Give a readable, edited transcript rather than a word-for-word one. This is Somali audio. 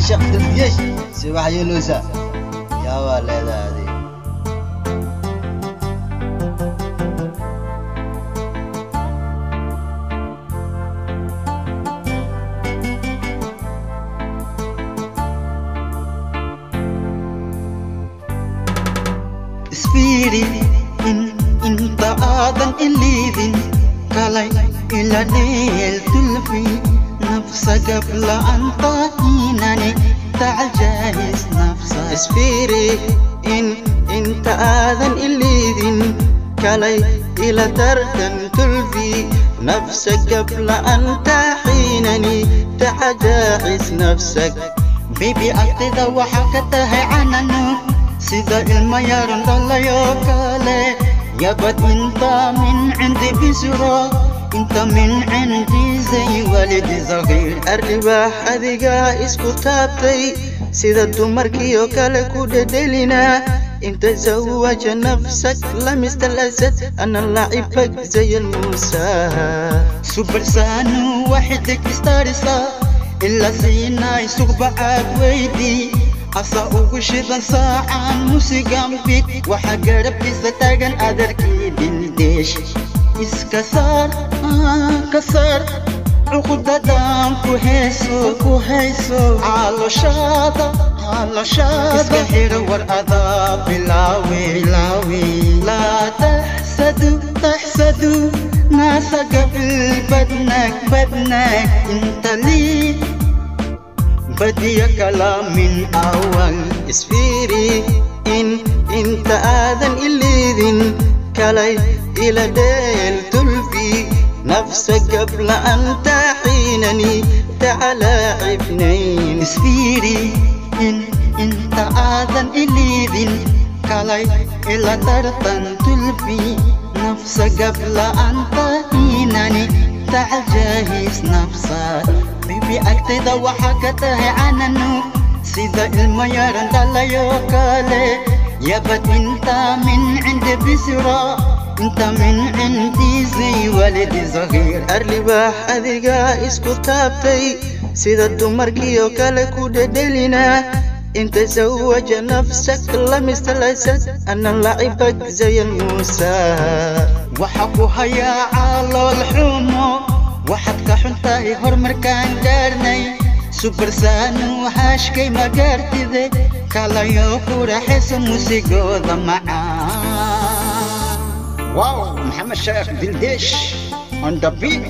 Maxamed Sheekh Dildiyesh si wax yeeloosa yaa waa leedahay. Isfiiri in inta aadan iliidin, kalay ila dheel, tulfi nafsa qabla an tahinani, tacal jaahis nafsa. Isfiiri in inta aadan iliidin, kalay ila tartan, tulfi nafsa qabla an taxiinani, tacajaacис nafsak. Bibi, agtida waxaa ka tahay cananu sida ilma yaran dhalayo kale. Yabad inta min cindi bisro, inta min cindi zay walidi sagiir. Arribaax adigaa isku taabtay sida dumarkiioo kale ku dhedhelinaa. Inta zawaja nafsak lamista alasad, ana lacibak zay almuusa. Subarsanu waxidig istarisa ila siinay sugbacaad weydii asa ugu shidan saacan musigan bid. Waxaa garabkiisa taagan adarkii Dildeesh. Iska saar, ka saar cuqdadan ku hayso, ku hayso calooshaada, calooshaada iska xiro. War adaa bilaawi, bilaawi. Laa taxsadu, taxsadu naasa qabl badnak, badnak inta lii badiya kalaamin awal. Isfiiri in inta aadan iliidin, kalay ila dheel, tulfi nafsa qabla an taxiinani, tacalaacibnayn. Isfiiri in inta aadan iliidin, kalay ila tartan, tulfi nafsa qabla an tahinani, tacal jaahis nafsa. Bibi, agtayda waxaa ka tahay cananu sida ilmo yaran dhalayo kale. Yabad inta min cindi bisra, inta min cindi zay walidi sagiir. Arribaax adigaa isku taabtay sida dumarkiioo kale ku dhedhelinaa. Inta zawaja nafsak lamista lasad, ana lacibak zay almuusa. Waxa ku hayaa calool xumo, waxaad ka xun tahay horumarkaan gaarnay. Subarsanu haashkay ma gaartide, kalayo ku raaxayso muusigooda macaan. Wow, Maxamed Sheekh Dildesh on the beat.